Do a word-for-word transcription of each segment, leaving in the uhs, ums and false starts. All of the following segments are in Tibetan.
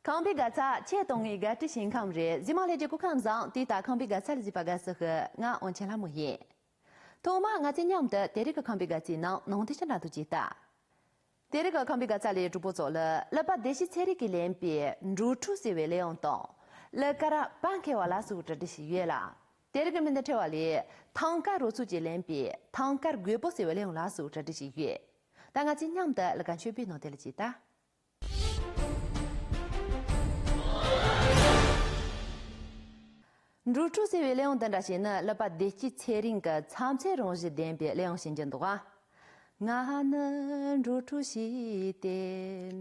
ཁམས་པའི་དགའ་ཚལ་ཆེད་གཏོང་བའི་དགའ་སྤྲོའི་ཞིང་ཁམས་རེད། གཟིགས་མོ་ལྷན་རྒྱས་སྐུ་ཁམས་བཟང་། དུས་ལྟར་ཁམས་པའི་དགའ་ཚལ་ལ་གཟིགས་པ་དགའ་བསུ་ཞུ། ང་དབང་ཆེན་ལྷ་མོ་ཡིན། ཐོག་མར་ང་ཚོས་མཉམ་དུ་དེ་རིང་གི་ཁམས་པའི་དགའ་ཚལ་ནང་ནང་དོན་ཞིག་ལ་ཐུགས་རྗེ་ཆེ། དེ་རིང་གི་ཁམས་པའི་དགའ་ཚལ་ལས་གྲོགས་པོ་ཚོ་ལ་གླུ་པ་བདེ་སྐྱིད་ཚེ་རིང་གིས་ལེན་པའི་འགྲོ་དྲུག་ཟེར་བའི་གླུ་དབྱངས་དང་། གླུ་གར་པད་མཁས་པ་ལགས་སུ་གྲ་སྒྲིག་ཞུས་ཡོད་ལ། དེ་རིང་གི་མི་འདི་ཕྲེང་བ་ལས་ཐང་དཀར་རོལ་ཚོགས་ཀྱིས་ལེན་པའི་ཐང་དཀར་རྒོད་པོ་ཟེར་བའི་གླུ་དབྱངས་ལགས་སུ་གྲ་སྒྲིག་ཞུས་ཡོད། ད་ང་ཚོས་མཉམ་དུ་གླུ་གར་མཆོད་པའི་ནང་དོན་ལ་གཟིགས་དང་། འགྲོ་དྲུག་ཟེར་བའི་གླུ་དབྱངས་འདི་འདྲ་ཞིག་ནི་གླུ་པ་བདེ་སྐྱིད་ཚེ་རིང་གི་མཚམས་ཚད་རང་བཞིན་ལྡན་པའི་གླུ་དབྱངས་ཤིག་ཡིན་འདུག་ཨ། ང་ནི་འགྲོ་དྲུག་ཞིག་སྟེ།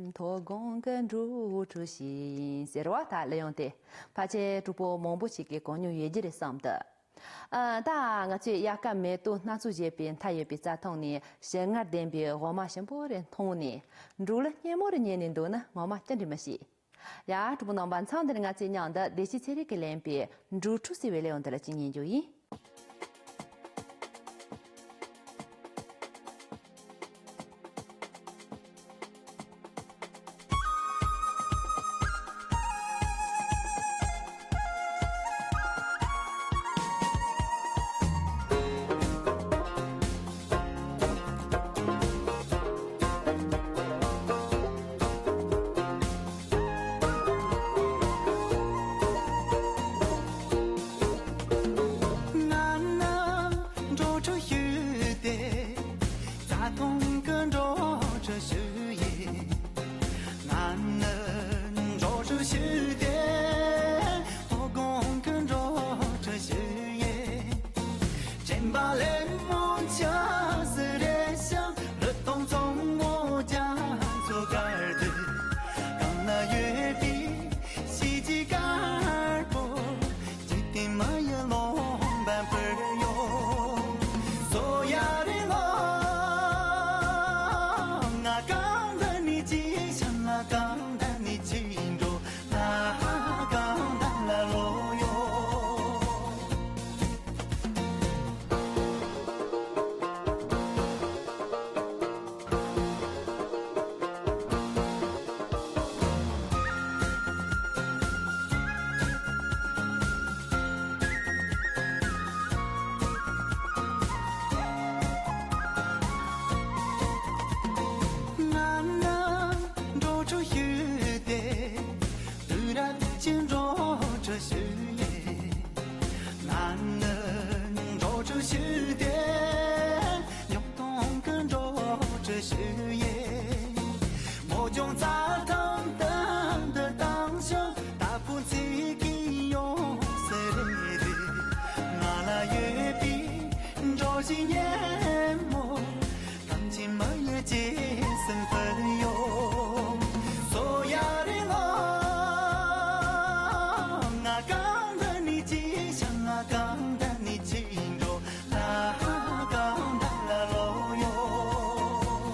མཐོ་སྒང་གི་འགྲོ་དྲུག་ཞིག་ཡིན་ཟེར་བ་ད་གླུ་དབྱངས་དེ་ཕལ་ཆེར་གྲོགས་པོ་མང་པོ་ཞིག་གིས་གོ་མྱོང་ཡོད་རྒྱུ་རེད་བསམ་འདུག་ཨ། ད་ང་ཚོས་དབྱར་ཁ་མེ་ཏོག་སྣ་ཚོགས་བཞད་པའི་མཐའ་ཡས་པའི་རྩྭ་ཐང་ནས་ཞིམ་མངར་ལྡན་པའི་འོ་མ་ཞིམ་པོ་རེ་འཐུང་ནས་འབྲོག་གླུ་སྙན་མོ་རེ་ཉན་ནས་འདུག་ན་ངོ་མ་ཅི་འདྲ་མི་ཤེས། ཡ། གྲོགས་པོ་རྣམ་པ། མཚམས་འདིར་ང་ཚོས་མཉམ་དུ་བདེ་སྐྱིད་ཚེ་རིང་གིས་ལེན་པའི་འགྲོ་དྲུག་ཟེར་བའི་གླུ་དབྱངས་འདི་ལ་ཅིག་ཉན་རྒྱུ་ཡིན། ང་ནི་འགྲོ་དྲུག་ཞིག་སྟེ། རྩྭ་ཐང་གི་འགྲོ་དྲུག་ཞིག་ཡིན། ང་ནི་འགྲོ་དྲུག་ཞིག་སྟེ། མཐོ་སྒང་གི་འགྲོ་དྲུག་ཞིག་ཡིན། དྲན་པ་ལས་མོ་ཆ་ཟི་རེ་ཤང་། རི་དྭགས་ཚོང་མོ་རྒྱ་མཚོ་དཀར་དུ། གང་ན་ཡོད་པའི་གཤིས་ཀྱི་དཀར་པོ། འཇིག་རྟེན་མ་ཡི་ལོང་བན་པར་ཡོད། སོ་ཡ་རེ་ལོ། ང་གང་ད་ནི་ཅི་ཤང་། ང་གང་ད་ནི་ཅི་འགྲོ། ད་གང་ད་ལ་ལོ་ཡོད། ང་ནི་འགྲོ་དྲུག་ཞིག་སྟེ། དུས་རབས་ཀྱི་འགྲོ་དྲུག་ཞིག་ཡིན། ང་ནི་འགྲོ་དྲུག་ཞིག་སྟེ། ཉོག་གཏོང་གི་འགྲོ་དྲུག་ཞིག་ཡིན། མོ་ལྗོངས་རྩྭ་ཐང་དུ་འདི་བཏང་ཞོག་ད་ཕུ་ཚིག་གི་ཡོང་སེ་རེ་རེ། ང་ལ་ཡོད་པའི་འགྲོ་བཞིན་ཉན་མོ། གང་ཅི་མ་ཡི་ཅི་སེམས་པར་ཡོད། སོ་ཡ་རེ་ལོ། ང་གང་ད་ནི་ཅི་ཤང་། ང་གང་ད་ནི་ཅི་འགྲོ། ད་གང་ད་ལ་ལོ་ཡོད།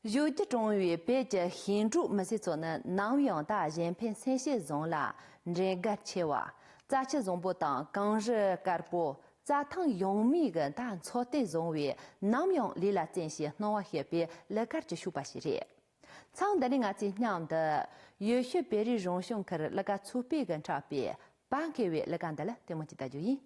གཞོན་སྐྱེས་གྲོང་བའི་བོད་ཀྱི་ཞིང་འབྲོག་མི་སེར་ཚོ་ནི་ནམ་ཡང་ད་གཞན་ཕན་སེམས་བསྐྱེད་བཟང་ལ་འགྲན་དགའ་ཆེ་བ། རྩྭ་ཆུ་བཟང་པོ་དང་གངས་རི་དཀར་པོ། རྩྭ་ཐང་ཡངས་མེད་ཀྱི་ད་འཚོ་རྟེན་བཟང་བའི་ནམ་ཡང་ལས་ལ་བརྩོན་ཞིང་སྣང་བ་སྐྱིད་པའི་གླུ་གར་གྱི་ཕྱུག་པ་ཞིག་རེད། མཚམས་འདི་ནས་ང་ཚོས་མཉམ་དུ་ཡུལ་ཤུལ་བོད་རིགས་རང་སྐྱོང་ཁུལ་གླུ་གར་ཚོགས་པས་ཀྱིས་འཁྲབ་པའི་པང་ཁེ་བའི་གླུ་གར་འདི་ལ་ལྟད་མོ་ཅིག་ལྟ་རྒྱུ་ཡིན།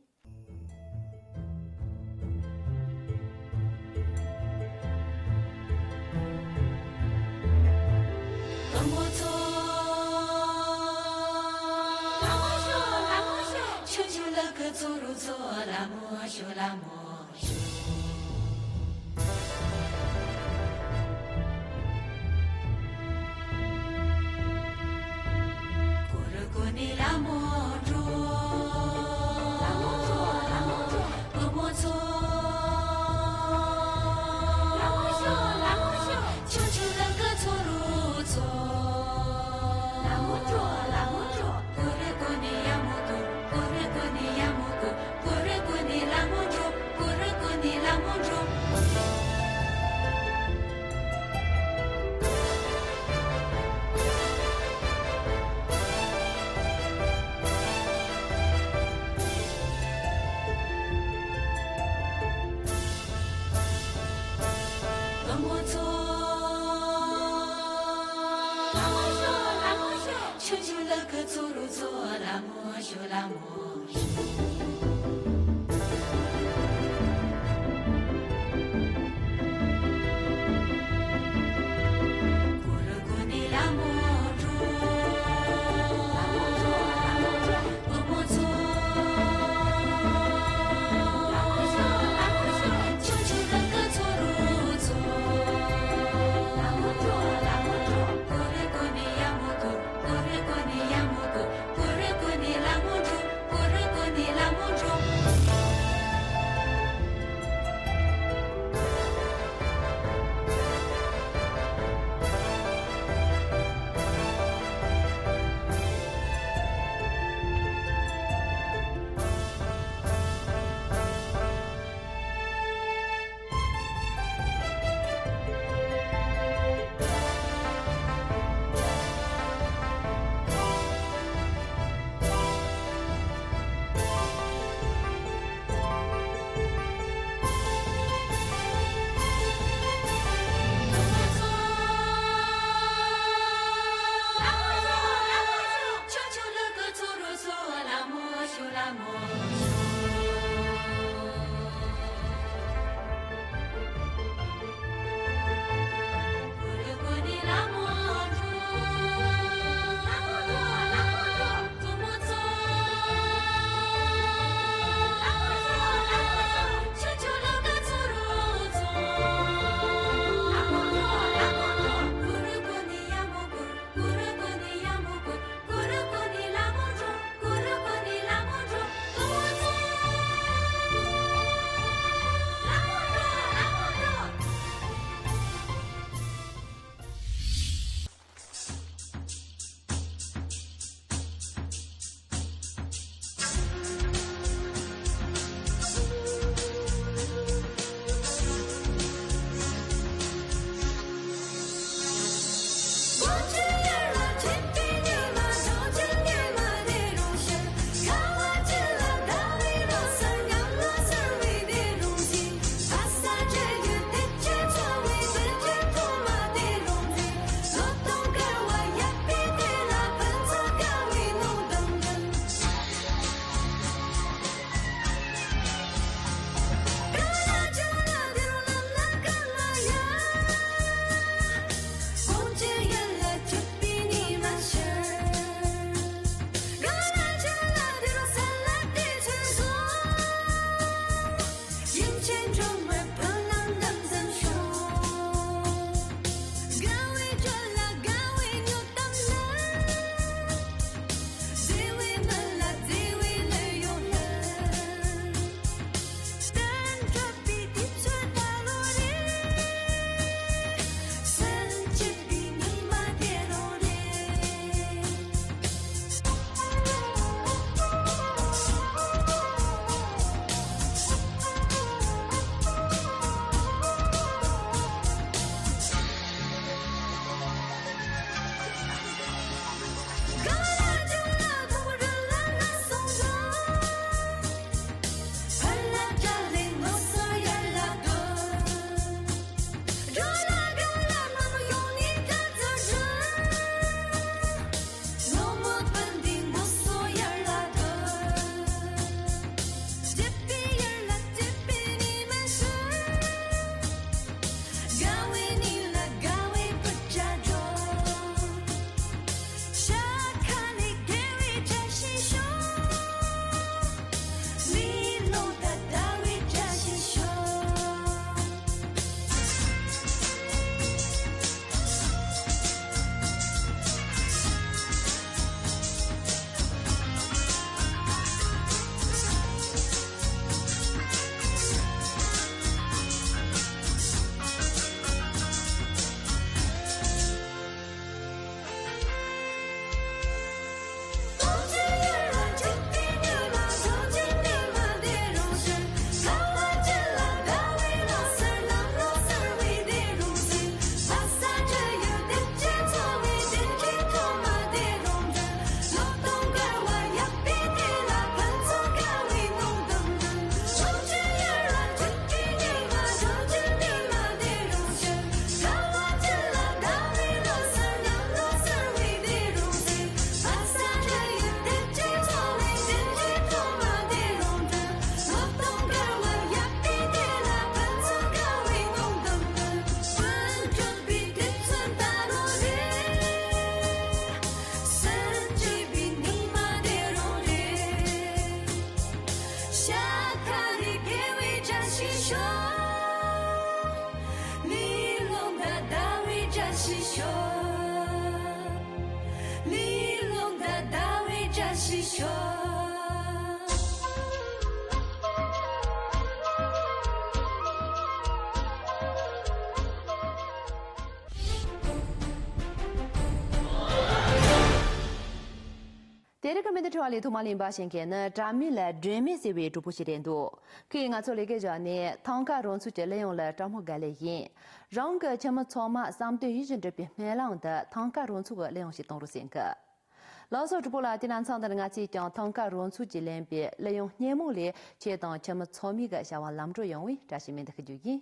དེ་རིང་གི་མི་འདི་ཁྲི་བ་ལས་ཐོག་མ་ལེན་པ་ཞིག་གིས་ནི་དྲ་མིག་ལ་སྒྲོན་མེ་ཟེར་བའི་གྲོགས་པོ་ཞིག་རེད་འདུག་ཁོས་ང་ཚོ་ལས་ཀའི་བཞག་ནས་ཐང་ཀ་རོང་ཚོ་གི་གླུ་དབྱངས་ལ་དྲང་མོ་དགའ་ལེ་ཡིན། རང་གི་ཁྱིམ་མི་ཚང་མ་བསམ་དོན་ཡིད་བཞིན་འགྲུབ་པའི་སྨོན་ལམ་དུ་ཐང་ཀ་རོང་ཚོ་གི་གླུ་དབྱངས་ཤིག་གཏོང་རོགས་ཟེར་གི། ལགས་སོ་གྲོགས་པོ་ལགས། དེ་ན་མཚམས་འདིར་ང་ཚོས་ཀྱང་ཐང་ཀ་རོང་ཚོ་གིས་ལེན་པའི་གླུ་དབྱངས་སྙན་མོ་ལས་ཁྱེད་དང་ཁྱིམ་མི་ཚང་མའི་གི་བྱ་བ་ལམ་འགྲོ་ཡོང་བའི་བཀྲ་ཤིས་སྨོན་འདུན་ཞུ་རྒྱུ་ཡིན།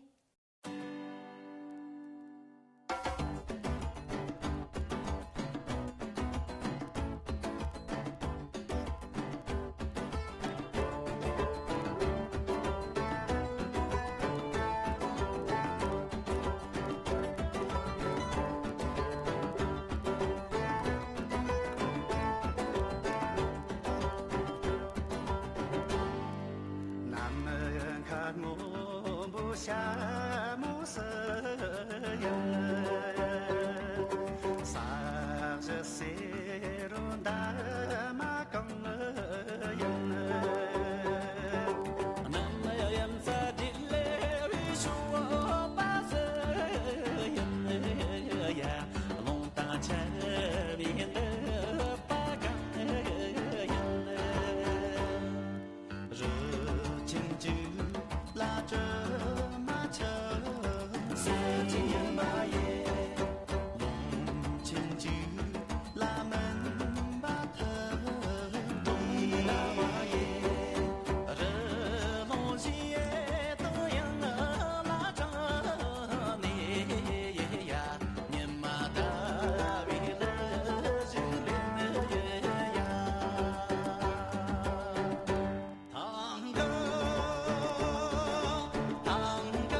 ནམ་མཁའ་སྔོན་པོ་ཤ་མོ་སུ་ཡིན། ས་གཞི་སེར་རོ་འདབ་མ་གང་ཡིན། ནམ་ཡང་ས་དྲིལ་བའི་ཤུག་པ་སུ་ཡིན། ཡ། རླུང་དང་ཆར་བའི་འདུ་བ་གང་ཡིན། རི་ཆེན་གྱི་ལ་དྲི་མ་ཆུ་སེར་གྱི་ཉི་མ་ཡིན། ལུང་ཆེན་གྱི་ལ་མུན་པ་ཐུབ་དུང་ལ་མ་ཡིན། རི་ལུང་བཞིའི་དུ་ཡང་ལ་དྲངས་ནས་ཡ། ཉི་མ་ཟླ་བའི་གླུ་ཞིག་ལེན་ཡ། ཐང་ཀ་ཐང་ཀ་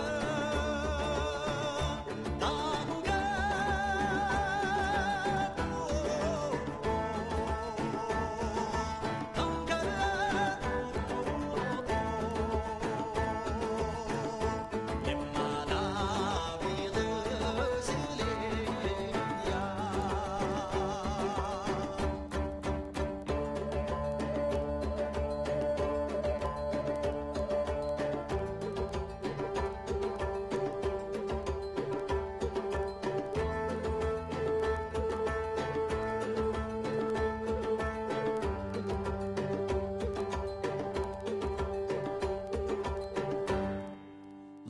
ཐང་ཀ་ཐང་ཀ།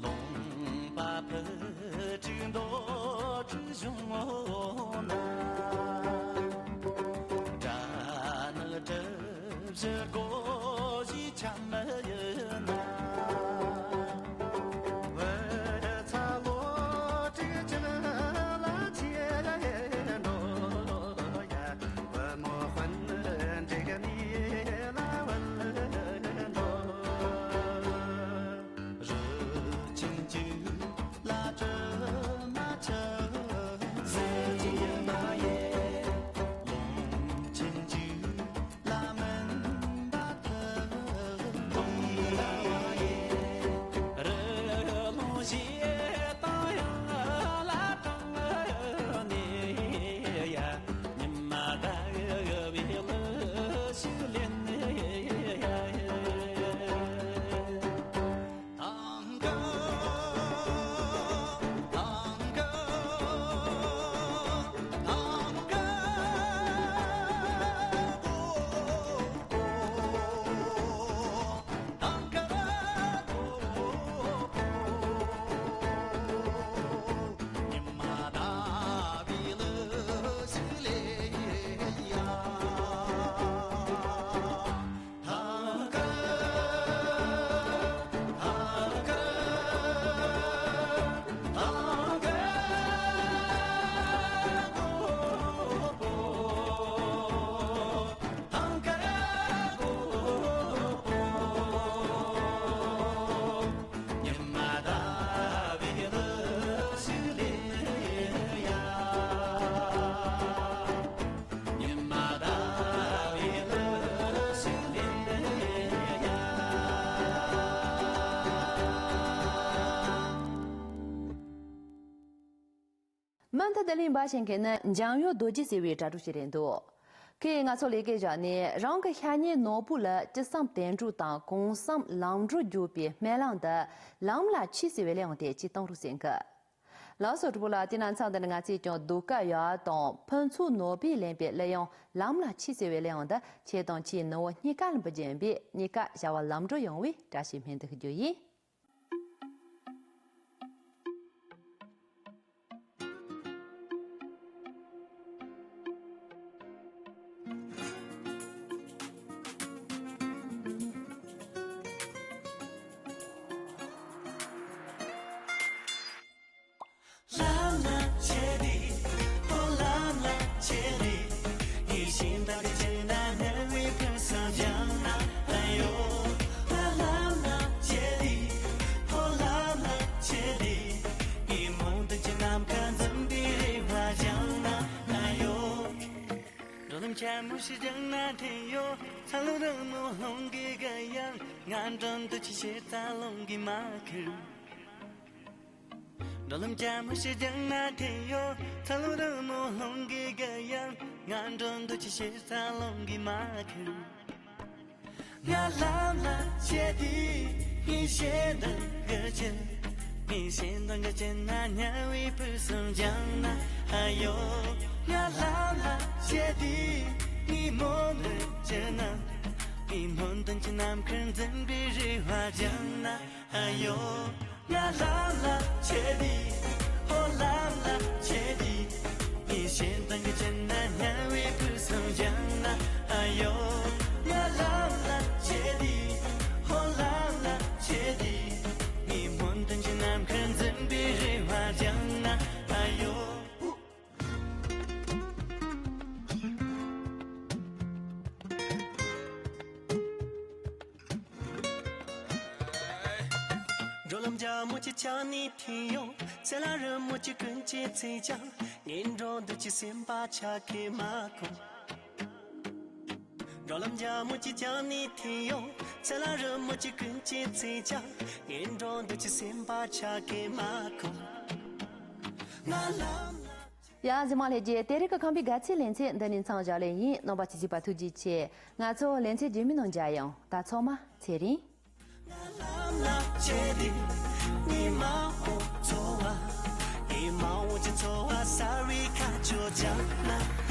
ལུང་པ་ཕུ་ཁྲིག་མདོ་ཁྲིག་གཞུང་ན། སྒྲ་ནི་གྲུ་བཞི་སྒོ་བཞིའི་ཁྱམས་ཡིན་ན། བུ་ཚ་ལོ་དྲུག་ཅུ་ལ་ཆེར་འགྲོ་ཡ། བུ་མོ་དཔོན་འབྲིག་མི་ལ་བུད་འགྲོ། རི་ཆེན་གྱི་ལ་དྲི་མ་ཆུ་སེར་གྱི་ཉི་མ་ཡིན། ལུང་ཆེན་གྱི་ལ་མུན་པ་ཐུབ་དུང་ལ་མ་ཡིན། རི་ལུང་བཞི་དང་ཡང་ལ་དྲངས་ནས་ཡ། ཉི་མ་ཟླ་བའི་གླུ་ཞིག་ལེན་ཡ། ཐང་ཀ་ཐང་ཀ་ཐང་ཀ། ཉི་མ་ཟླ་བའི་གླུ་ཞིག་ལེན་ཡ། ཐང་ཀ་ཐང་ཀ་ཐང་ཀ། མུ་མཐུད་དུ་གླེང་བ་ཞིག་གི་ནི་འཇམ་དབྱངས་རྡོ་རྗེ་ཟེར་བའི་དྲ་གྲོགས་ཤིག་རེད་འདུག་ཁོས་ང་ཚོ་ལས་ཀའི་བཞག་ནས་རང་གི་ཤ་ཉེ་ནོར་བུ་ལ་ཅི་བསམ་དོན་འགྲུབ་དང་གང་བསམ་ལམ་འགྲོ་རྒྱུག་པའི་སྨོན་ལམ་འདི་ལམ་ལ་ཆས་ཟེར་བའི་ལས་དབང་དེ་ཅི་གཏོང་རུ་ཟེར་གི། ལགས་སོ་གྲོགས་པོ་ལགས། དེ་ན་མཚམས་འདི་ནས་ང་ཚོས་ཀྱང་ཟློས་གར་ཡག་དང་ཕུན་ཚོགས་ནོར་བུས་ལེན་པའི་གླུ་དབྱངས་ལམ་ལ་ཆས་ཟེར་བའི་གླུ་དབྱངས་འདི་ཁྱེད་དང་ཁྱེད་ནུ་བོ་གཉིས་ཀ་ལ་འབུལ་རྒྱུ་ཡིན་པས་གཉིས་ཀ་བྱ་བ་ལམ་འགྲོ་ཡོང་བའི་བཀྲ་ཤིས་སྨོན་འདུན་ཞུ་རྒྱུ་ཡིན། ལམ་ལ་ཆས་ཏེ། ཨོ་ལམ་ལ་ཆས་ཏེ། ངའི་ཞེ་སྡང་གི་སྤྱན་ལ་སྣང་བའི་ཕུན་སུམ་ཚོགས་ན་ཨ་ཡོ། ལམ་ལ་ཆས་ཏེ། ཨོ་ལམ་ལ་ཆས་ཏེ། ངའི་སྨོན་འདུན་གྱི་ནམ་མཁའ་འཛུམ་པའི་རེ་བ་བཅངས་ན་ཨ་ཡོ། འགྲོ་ལམ་འཁྱམས་མོ་ཞིག་བརྒྱངས་ན་འཐེན་ཡོང་། ཚ་ལུ་རི་མོ་ལྷུང་གི་ག་ཡང་། ང་འགྲོ་འདོད་ཀྱི་ཞེ་སྡང་རླུང་གིས་མ་ཁུར། འགྲོ་ལམ་འཁྱམས་མོ་ཞིག་བརྒྱངས་ན་འཐེན་ཡོང་། ཚ་ལུ་རི་མོ་ལྷུང་གི་ག་ཡང་། ང་འགྲོ་འདོད་ཀྱི་ཞེ་སྡང་རླུང་གིས་མ་ཁུར། ང་ལམ་ལ་ཆས་ཏེ། ངའི་ཞེ་སྡང་གི་སྤྱན། ངའི་ཞེ་སྡང་གི་སྤྱན་ན་དམྱལ་བའི་ཕུན་སུམ་བཅངས་ན་ཨ་ཡོ། ང་ལམ་ལ་ཆས་ཏེ། ངའི་སྨོན་འདུན་གྱི་ནམ། ངའི་སྨོན་འདུན་གྱི་ནམ་མཁར་འཛུམ་པའི་རེ་བ་བཅངས་ན་ཨ་ཡོ། ང་ལམ་ལ་ཆས་ཏེ། ཨོ་ལམ་ལ་ཆས་ཏེ། ངའི་ཞེ་སྡང་གི་སྤྱན་ན་དམྱལ་བའི་ཕུན་སུམ་བཅངས་ན་ཨ་ཡོ། ང་ལམ་ལ་ཆས་ཏེ། ཨོ་ལམ་ལ་ཆས་ཏེ། ངའི་སྨོན་འདུན་གྱི་ནམ་མཁར་འཛུམ་པའི་རེ་བ་བཅངས་ན་ཨ་ཡོ། འགྲོ་ལམ་རྒྱ་མོ་ཅིག་བཅག་ནས་འཐེན་ཡོང་། ཚེ་ལ་རི་མོ་ཅིག་ཀུན་གྱིས་འཚོལ་ཀྱང་། ངའི་འགྲོ་འདོད་ཀྱི་སེམས་པ་ཆ་གས་མ་ཁོམ། འགྲོ་ལམ་རྒྱ་མོ་ཅིག་བཅག་ནས་འཐེན་ཡོང་། ཚེ་ལ་རི་མོ་ཅིག་ཀུན་གྱིས་འཚོལ་ཀྱང་། ངའི་འགྲོ་འདོད་ཀྱི་སེམས་པ་ཆ་གས་མ་ཁོམ། ང་ལམ་ལ། ཡ་གཟིགས་མོ་ལྷན་རྒྱས། དེ་རིང་གི་ཁམས་པའི་དགའ་ཚལ་ལེ་ཚན་འདི་ནས་མཚམས་བཞག་ལེ་ཡིན། རྣམ་པ་ཚོས་གཟིགས་པ་ཐུགས་རྗེ་ཆེ། ང་ཚོ་ལེ་ཚན་རྗེས་མའི་ནང་མཇལ་ཡོང་། ད་ཚང་མ་ཚེ་རིང་། ང་ལམ་ལ་ཆས་ཏེ། ངའི་མ་འོངས་འཚོ་བ། ངའི་མ་འོངས་ཀྱི་འཚོ་བ་གསར་བའི་ཁ་ཕྱོགས་བཅངས་ན།